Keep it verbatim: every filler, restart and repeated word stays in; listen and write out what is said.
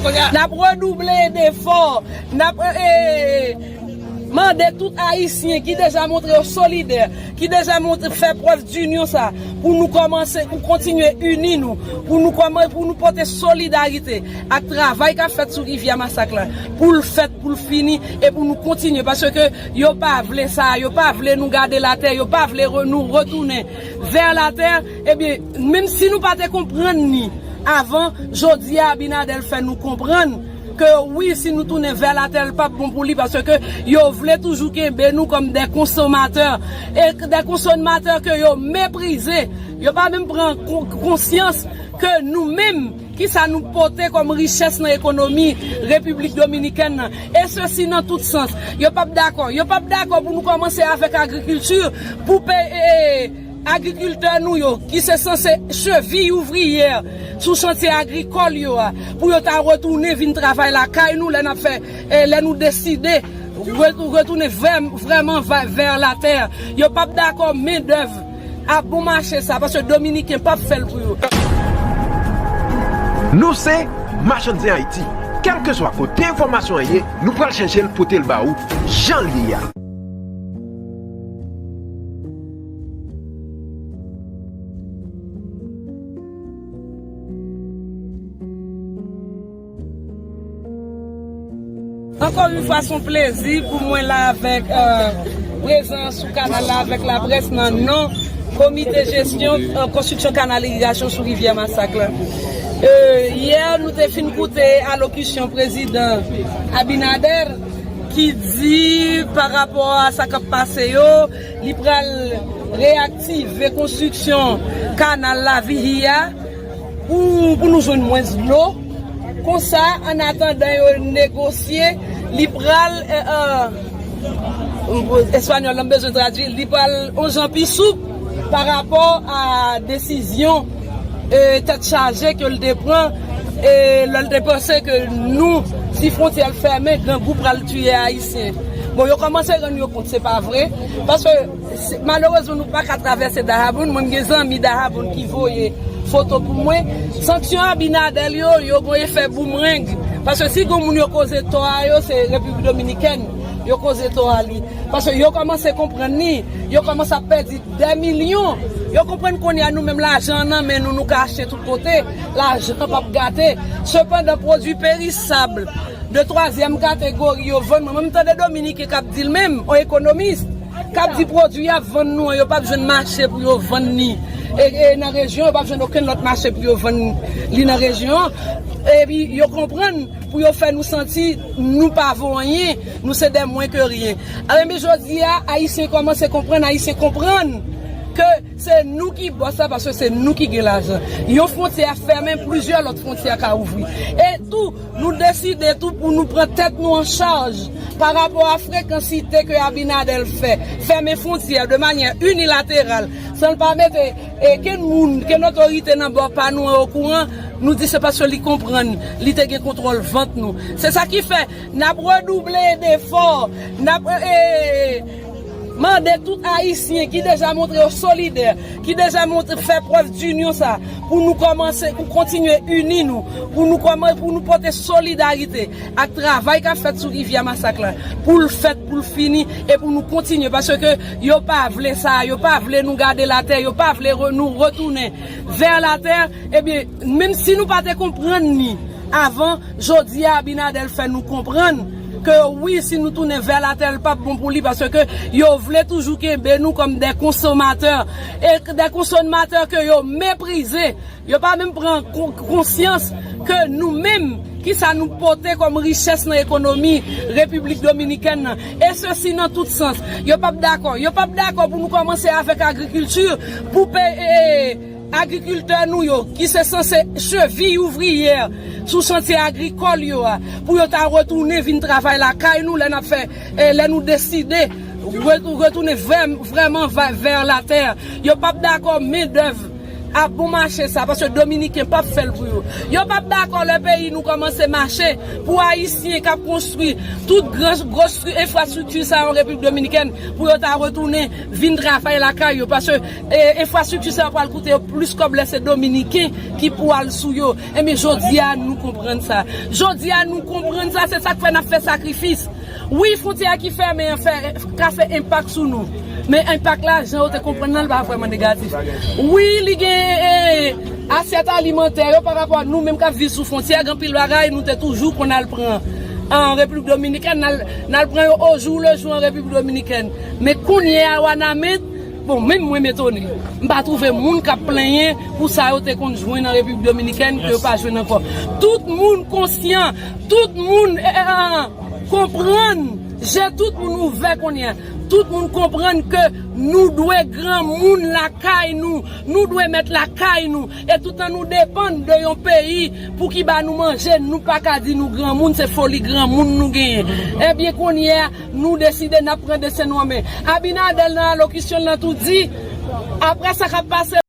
N ap redouble defò, n ap, e, e, mande tout Ayisyen ki deja montre yo solidè, ki deja montre, fè prèv dinyon sa, pou nou kòmanse, pou kontinye ini nou, pou nou kòman-, pou nou pote solidarite ak travay k ap fèt sou Rivyè Masak la, pou l fèt, pou l fini, e pou nou kontinye, paske yo pa vle sa, yo pa vle nou gade latè, yo pa vle re-, nou retounen vè latè. Ebyen, menm si nou pa te konprann ni avan, jodi a Abinader fè nou konprann ke wi, si nou tounen vè latè, l p ap bon pou li, paske yo vle toujou kenbe nou kòm de konsomatè, e de konsomatè ke yo meprize. Yo pa menm pran kon-, konsyans ke nou menm, kisa nou pote kòm richès nan ekonomi Repiblik Dominikèn nan, e sesi nan tout sans. Yo p ap dakò. Yo p ap dakò pou nou kòmanse avèk agrikilti, pou pe-, e, agrikiltè nou yo, ki se sanse cheviy ouvriyè sou chantye agrikòl yo a, pou yo ta retounen vin travay lakay nou lè n ap fè, e, lè nou deside re-, retounen vè-, vrèman vè, vè latè. Yo p ap dakò mendèv a bon mache sa, paske Dominiken p ap fè l pou yo. Nou se Machann Zen Ayiti. Kèlkeswa kote enfòmasyon an ye, nou pral chèche l pote l ba ou jan l ye a. Ankò yon fwa, se yon plezi pou mwen la avèk, e, prezan sou kanal la avèk laprès nan non Komite Jesyon, e, Konstriksyon Kanal Irigasyon sou Rivyè Masak la. E, yè, nou te fin koute alokisyon Prezidan Abinader ki di, pa rapò a sa k ap pase yo, li pral reyaktive konstriksyon kanal Lavihi a pou, pou nou jwenn mwens dlo. Konsa, an atandan yo negosye, li pral, e, e, espanyòl la m bezwen tradui, li pral yon jan pi soup pa rapò a desizyon, e, tèt chaje ke l te pran, e, lè l te panse ke nou, si fwontyè l fèmen, grangou pral tiye Ayisyen. Bon, yo kòmanse rann yo kont se pa vre, paske se, malerezman, nou pa ka travèse Dahabon. Mwen, m gen zanmi Dahabon ki voye foto pou mwen. Sanksyon Abinader yo, yo gen efè boomerang. Paske si gen moun yo koze tò a yo, se Repiblik Dominikèn yo koze tò a li. Paske yo kòmanse konprann ni, yo kòmanse ap pèdi dè milyon. Yo konprann kounye a nou menm lajan an nan men nou, nou ka achte tout kote, lajan p ap gate. Sepandan, pwodui perisab de twazyèm kategori yo vann. Mwen, mwen, m tande Dominiken k ap di l menm, yon ekonomis, k ap di pwodui y ap vann nou an, yo p ap jwenn mache pou yo vann li. E, e nan rejyon, yo p ap jwenn okenn lòt mache pou yo vann li nan rejyon an. Epi yo konprann pou yo fè nou santi nou pa vo anyen, nou se de mwen ke ryen. Ebyen, jodi a, Ayisyen kòmanse konprann, Ayisyen konprann ke se nou ki bòs la, paske se nou ki gen lajan. Yon fwontyè fèmen, plizyè lòt fwontyè ka ouvri. E tou, nou deside tou pou nou pran tèt nou an chaj pa rapò a frekansite ke Abinader fè, fèmen fwontyè de manyè inilateral, san l pa mete, e, kenn moun, kenn otorite nan bò pa nou an okouran, nou di se paske li konprann, li te gen kontwòl vant nou. Se sa ki fè n ap redouble defò, n ap, e, e, mande tout Ayisyen ki deja montre yo solidè, ki deja montre, fè prèv dinyon sa, pou nou kòmanse, pou kontinye ini nou, pou nou kòman-, pou nou pote solidarite ak travay k ap fèt sou Rivyè Masak la, pou l fèt, pou l fini, e pou nou kontinye, paske yo pa vle sa, yo pa vle nou gade latè, yo pa vle re-, nou retounen vè latè. Ebyen, menm si nou pa te konprann ni avan, jodi a Abinader fè nou konprann ke wi, si nou tounen vè latè, l p ap bon pou li, paske yo vle toujou kenbe nou kòm de konsomatè, e de konsomatè ke yo meprize. Yo pa menm pran kon-, konsyans ke nou menm, kisa nou pote kòm richès nan ekonomi Repiblik Dominikèn nan, e sesi nan tout sans. Yo p ap dakò. Yo p ap dakò pou nou kòmanse avèk agrikilti, pou pe-, e, agrikiltè nou yo, ki se sanse cheviy ouvriyè sou chantye agrikòl yo a, pou yo ta retounen vin travay lakay nou lè n ap fè, e, lè nou deside re-, retounen vè-, vrèman vè-, vè latè. Yo p ap dakò mendèv A bon mache sa, paske Dominiken p ap fè l pou yo. Yo p ap dakò lè peyi nou kòmanse mache pou Ayisyen k ap konstwi tout gran gwo stri- enfrastrikti sa yo an Repiblik Dominikèn, pou yo ta retounen vin travay lakay yo, paske e, enfrastrikti sa yo pral koute yo plis kòb lè se Dominiken ki pou al sou yo. Ebyen, jodi a, nou konprann sa. Jodi a, nou konprann sa, se sa k fè n ap fè sakrifis. Wi, fwontyè ki fèmen an fè, ka fè enpak sou nou. Men enpak la, jan yo te konprann nan, li pa vrèman negatif. Wi, li gen e, asyèt alimantè yo pa rapò a nou menm k ap viv sou fwontyè, gen anpil bagay nou te toujou konn al pran an Repiblik Dominikèn, n al, n al pran yo o jou le jou an Repiblik Dominikèn. Men kounye a, Wanament, bon, menm mwen m etone. M pa twouve moun k ap plenyen pou sa yo te konn jwenn an Repiblik Dominikèn ke yo pa jwenn ankò. Tout moun konsyan, tout moun e, e, e, konprann, je tout moun ouvè kounye a. Tout moun konprann ke nou dwe granmoun lakay nou, nou dwe mèt lakay nou. E toutan nou depann de yon peyi pou ki ba nou manje, nou pa ka di nou granmoun, se foli granmoun nou genyen. Ebyen, kounye a, nou deside n ap pran desten nou an men. Abinader nan alokisyon l lan tou di, apre sa k ap pase